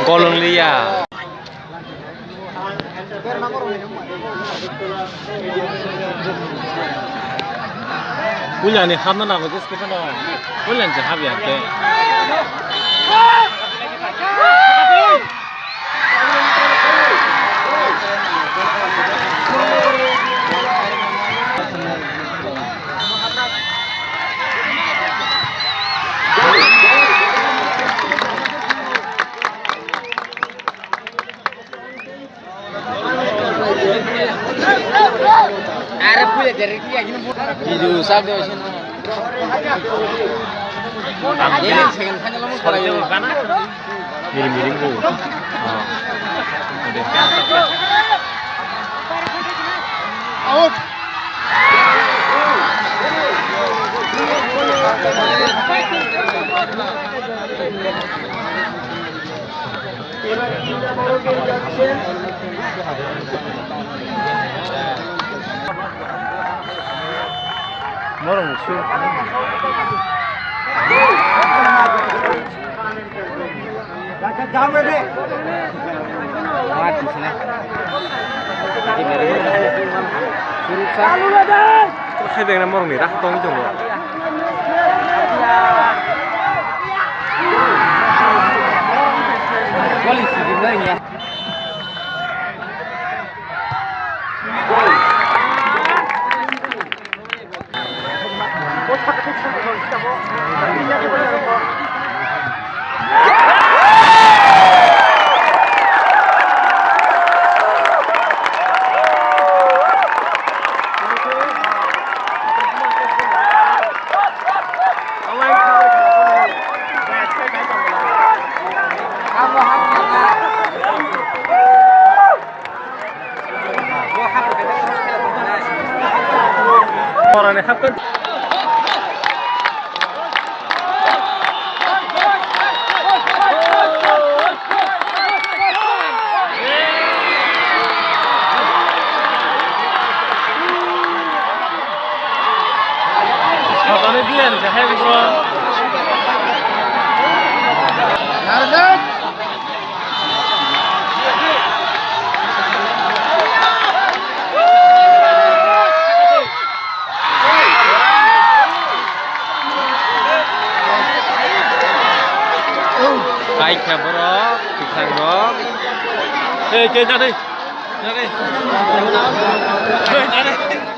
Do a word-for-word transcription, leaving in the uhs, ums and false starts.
Golong liya. Puilani hapna nango, jeskhe phano puilani se hapya khe. Are pule dere ki agin bu. Video sab de osin. Ang ini second kan lo mo. Miring miring bu. Out. Morong su. Mat di sini. Di mari. Surut sa. Hai deng na morong ni rak tong jong. Gol isi di mari ya. Orani hapkan. Satani biyan kahai bro. Kaikha borok, kwchang rok. Hey, khe na dei. Na dei. Hey, na dei.